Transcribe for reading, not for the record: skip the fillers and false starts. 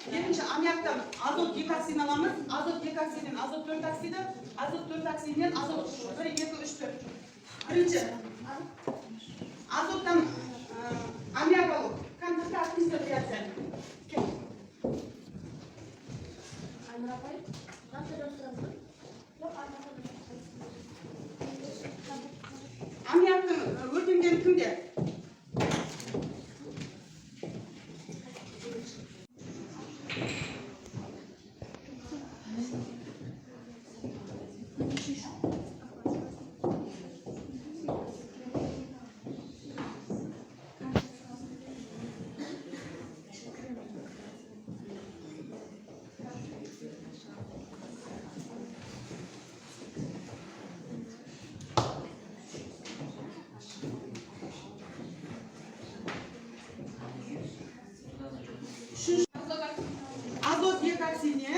Екінші, аммиактан азот екі оксидін аламыз. Азот екі оксидінен азот төрт оксиді, азот төрт оксидінен азот бір, екі, үш, төрт. Бірінші, азоттан аммиак алу. Контакты активті реакция. Кел. Айнұр апай, қанша жауып ғой? Жоқ, Аммиактың өртенгені кімде? Үшінші, азот екі оксидіне.